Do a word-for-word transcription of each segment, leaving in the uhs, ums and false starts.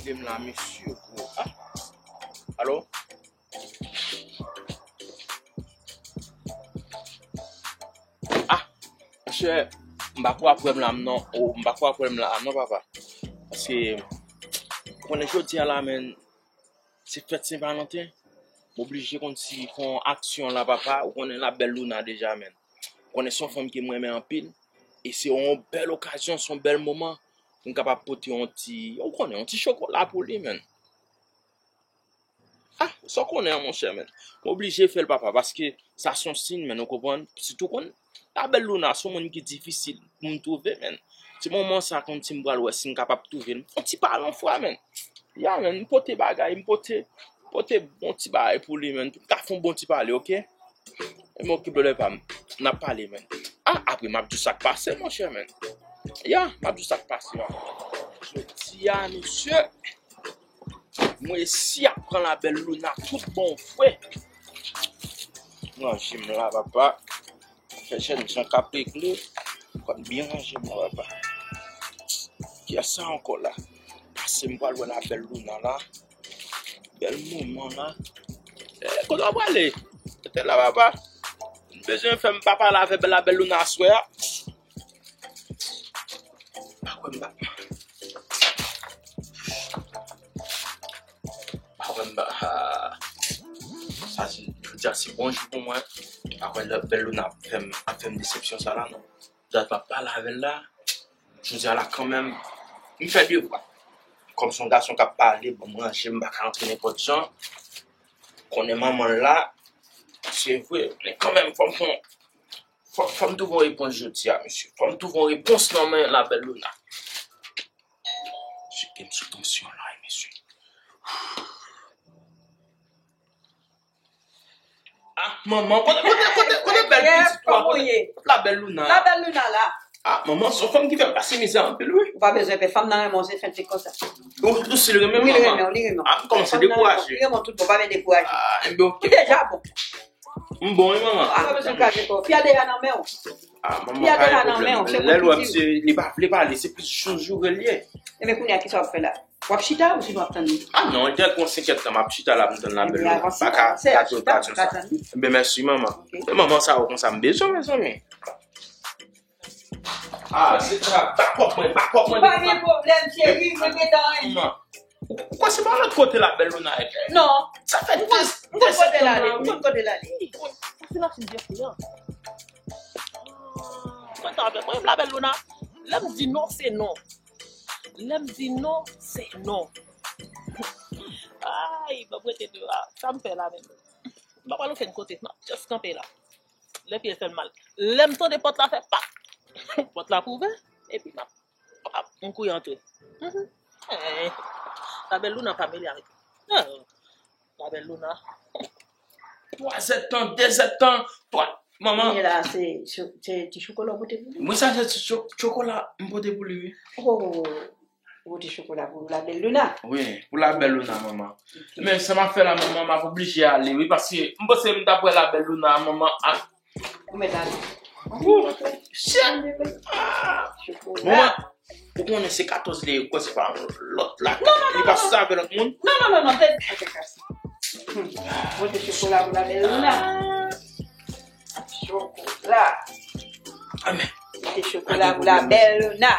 Dem la, mesye, gwo. Ah. Alo? Ah, monchè, m pa kwè w ap wè m la, non. O, m pa kwè w ap wè m la, non, papa. Paske, ou konnen jodi a la, menn, se fèt Sen Valanten. M oblije konn si fè yon aksyon la, papa. Ou konnen la bèl Luna deja, menn. Ou konnen se yon fanm ke m renmen anpil. E se yon bèl okazyon, se yon bèl moman pou m kapab pote yon ti, ou konnen, yon ti chokola pou li, menn. Ah, sa w konnen an, monchè, menn. M oblije fè l, papa, paske sa se yon siy, menn, ou konprann? Sitou konn, la bèl Luna, se yon moun ki difisil pou m twouve, menn. Se moman sa, konn si m pral wè si m kapab twouve l. M fè yon ti pale yon fwa, menn. Ya, menn, m pote bagay, m pote, pote bon ti bagay pou li, menn. Pou m ka fè yon bon ti pale, oke? E m okipe lè pa m. N ap pale, menn. Ah, apre, m ap di w sa k pase, monchè, menn. Ya, m ap di w sa k pase, papa. Jodi a, mesye. Mwen resi ap pran la bèl Luna tout bon vre. Ranje m la, papa. Fè jènjan k ap regle. Konn byen ranje m la, papa. Kiyès sa ankò la? Pase m pral wè la bèl Luna la. Bèl moman la. Eh, kote w prale? Rete la, papa. M bezwen fè m pa pale avè la bèl Luna aswè a. Pa kwè m pa. Pa kwè m pa. Ah. Sa se, jodi a se bon jou pou mwen. Pa kwè la bèl Luna ap fè m, ap fè m desepsyon sa la, non. Dat m ap pale avè l la. Jodi a la kanmenm, m fè devwa. Kòm se yon gason k ap pale, bon, m ranje m, m pa ka antre nenpòt jan. Konnen manman l la, se vre, men kanmenm, fò m fè yon Fò, fò m twouve yon repons jodi a, mesye. Fò m twouve yon repons nan men la bèl Luna. Mesye, ke m sou tansyon la, wi, mesye. Ah, manman, kote, kote, kote, kote bèl pitit la, kote la bèl Luna la? La bèl Luna la. Ah, manman, se yon fanm ki fè m pase mizè anpil, wi. Ou pa bezwen pè, fanm nan renmen w, se fèt li konsa. Ou, ou si l renmen manman? Wi, li renmen w, li renmen w. Ah, m kòmanse dekouraje. Li renmen w tout bon, pa vin dekouraje. Ah, enben, oke. Ou deja bon. M bon, wi, manman. Ah, pa bezwen kraze kò w. Fi a deja nan men w. Ah, manman, pa gen pwoblèm. Lè l wè misye, li pa vle pale, se plis jou joure l ye. Ebyen, kounye a, kisa w ap fè la? W ap chita ou sinon w ap tann li? Ah, non, li te gon senk èdtan, m ap chita la, m tann la bèl Luna. M pa ka rate okazyon sa. Ebyen, mèsi, manman. E manman sa yo konsa m bezwen, mezanmi. Ah, se sa. Bakòp mwen, bakòp mwen. Pa gen pwoblèm, cheri, mwen gentan anyen. Ou, ou kwè se pa lòt kote la bèl Luna ye? Non. Sa fè de, de septanm la, wi. M konn kote l ale. Wi, paske l ap fin Jeffrey an. Mwen ta avèk mwen, la bèl Luna. Lè m di non, se non. Lè m di non, se non. Ay, ban m rete deyò a. Sa m fè la menm? M pa pral okenn kote, m ap just kanpe la. Lè pye fè m mal. Lè m tande pòt la fè pa. Pòt la pou ouvè. Epi m ap, ap, m kouri antre. Mhm. Eh, la bèl Luna pa mele avèk. Ah, la bèl Luna. Twa zèdtan, de zèdtan, twa. Manman. Kounye la, se, se, se ti chokola w pote pou li? Mwen sa se ti cho-, chokola m pote pou li, wi. Oh. Ou pote chokola pou la bèl Luna? Wi, pou la bèl Luna, manman. Ok. Men sa m ap fè la, manman, m ap oblije ale, wi, paske m panse m t ap wè la bèl Luna, manman. Ah. Ou mèt ale. Wou, chè. Ah. Chokola. Manman, ou konnen se katòz li ye, kwè se pa lòt la. Non, non, non, non, non. Li pa sou sa avè lòt moun. Non, non, non, non, tèt. Hmm. Pote chokola pou la bèl Luna. Ah. Chokola. Ah, men. Pote chokola pou la bèl Luna.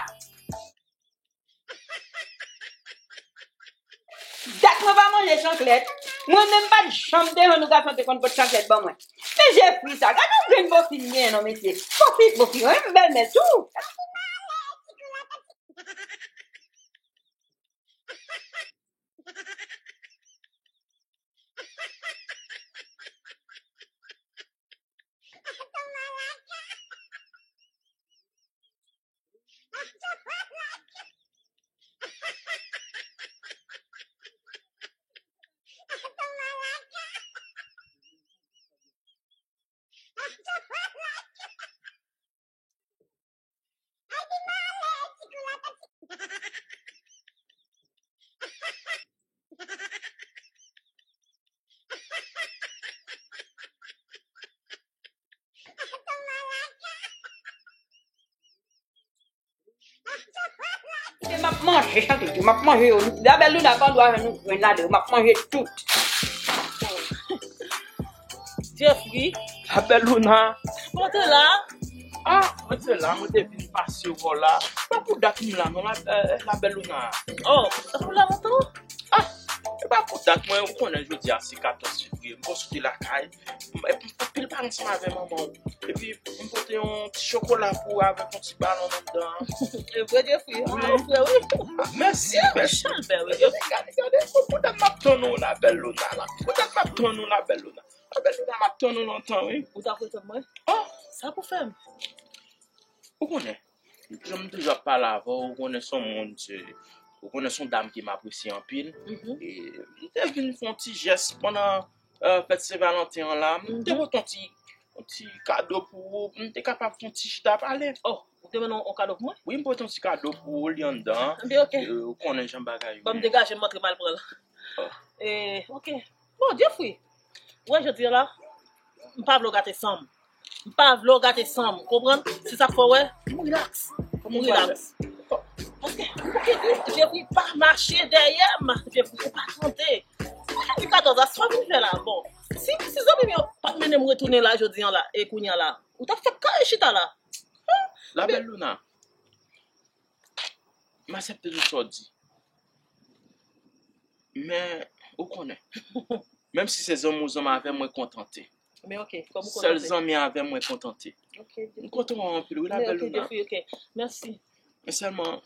Dat mwen pa manje chanklèt. Mwen menm pa t janm te jwenn yon gason te konn pot chanklèt ban mwen. Men Jeffrey sa, gade yon grenn bofi m genyen non mesye. Bofi, bofi, yon bèlmè tou. Manje, chante, m ap manje yo. Labèl Louna, ban dwa nou grenn ladan yo. M ap manje tout. Jeffrey. Labèl Louna. Kòman w te la? Ah, mwen te la, mwen te vin pase w la. Pa pou dat m la, non, la, eh, Labèl Louna. Oh, sa pou la lontan? Ah, e pa pou dat mwen, ou konnen jodi a se katòz fevriye, m konn soti lakay, m, m, anpil pa ansanm avè manman w. Epi, m pote yon ti chokola pou ou avèk yon ti balon anndan. E vre, Jeffrey? Ah, wi. Frè, wi. Ah, mèsi, mèsi. Chalbè, wi. Gade, gade, gade, pou, pou dat m ap tann ou, Labèl Louna, la. Pou dat m ap tann ou, Labèl Louna. Labèl Louna, m ap tann ou lontan, wi. Ou t ap ret tann mwen? Oh! Sa pou fè m? Ou konnen, jan m toujou ap pale avè w, ou konnen se yon moun, se, ou konnen se yon dam ke m apresye anpil. Mhm. E m te vin fè yon ti jès pandan, eh, fèt Sen Valanten an la. M te, mhm, pote yon ti, yon ti kado pou ou, pou m te kapab fè yon ti chita pale. Oh, ou te mennen yon kado pou mwen? Wi, m pote yon ti kado pou ou, li anndan. Anben, ok. Eh, ou konnen jan bagay yo ye. Ban m degaje m antre m al pran l. Oh. Eh, ok. Bon, Jeffrey, ou wè jodi a la, m pa vle w gate san m. M pa vle w gate san m, konprann? Se sa k fè w wè, m rilaks. M rilaks. Paske, paske Jeffrey pa mache dèyè m, Jeffrey ou pa tande. Jodi katòz la, sa w vin fè la? Bon, si, si zanmi m yo pa t mennen m retounen la jodi a la, e kounye a la, ou t ap fèk kare chita la. Labèl Louna, m aksepte tout sa w di. Men, ou konnen, menm si se zanmi w zanmi avè m, mwen kontante. Men ok, kòm ou kontante. Sèl zanmi avè m, mwen kontante. Ok, m kontan wè w anpil, wi, Labèl Louna. Ok, Jeffrey, ok. Mèsi. Men sèlman,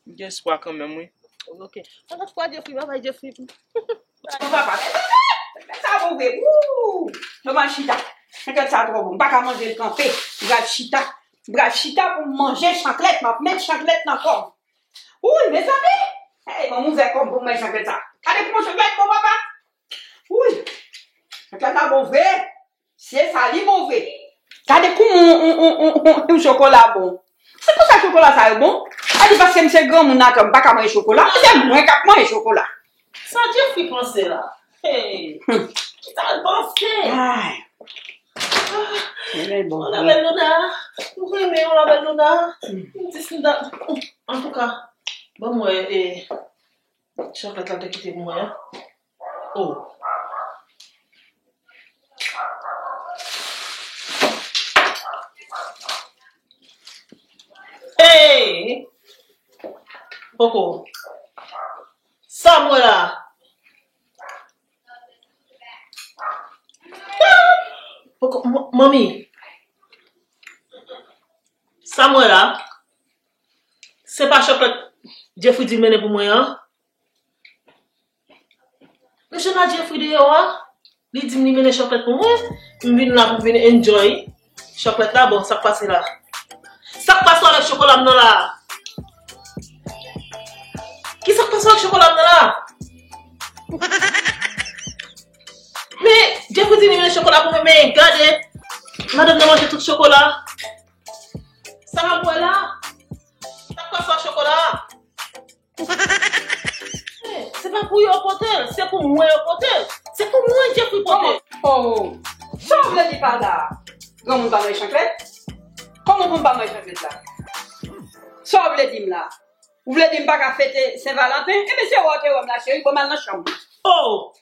m gen espwa kanmenm, wi. Ok. Yon lòt fwa, Jeffrey, babay, Jeffrey. Bon, papa, men, men, men, men, sa bon vre. Wou! Yo mal chita. Chaklèt sa twò bon. M pa ka manje l kanpe. M pral chita. M pral chita pou m manje chaklèt. M ap met chaklèt nan kò m. Wouy, mezanmi! Hey, ban m ouvè kò m pou m manje chaklèt sa. Gade pou m chaklèt bon, papa. Wouy! Chaklèt la bon vre. Se sa, li bon vre. Gade kouman yon, yon, yon, yon, yon, yon chokola bon. Se pou sa chokola sa yo bon. A di paske m se granmoun nan, m pa ka manje chokola. Se mwen k ap manje chokola. Sa Jeffrey panse la? Hey, hmm, ki sa l panse? Ay. Ah, men bon, Labèl Louna, m renmen w, Labèl Louna. Hmm. M di si m ta, antouka, ban m wè, e, chaklèt la te kite pou mwen an. Oh. Hey! Poko. Sa m wè la? Poko, m-, manmi. Sa m wè la? Se pa chaklèt Jeffrey di l mennen pou mwen an? Mesye, la Jeffrey deyò a, li di m li mennen chaklèt pou mwen. M vin la pou m vin enjoy chaklèt la. Bon, sa k pase la? Sa k pase avèk chokola m nan la? Ki sa k pase avèk chokola m nan la? Men, Jeffrey di li mennen chokola pou mwen, men gade, madanm nan manje tout chokola. Sa m ap wè la? Sa k pase ak chokola a? Eh, se pa pou yo pote l, se pou mwen yo pote l. Se pou mwen Jeffrey pote l. Oh, oh. Sa w vle di pa la? Granmoun pa manje chaklèt? Kòman pou m pa manje chaklèt la? Sa w vle di m la? Ou vle di m pa ka fete Sen Valanten? Ebyen, se wè w te wè m la, cheri, bon, m al nan chanm. Oh!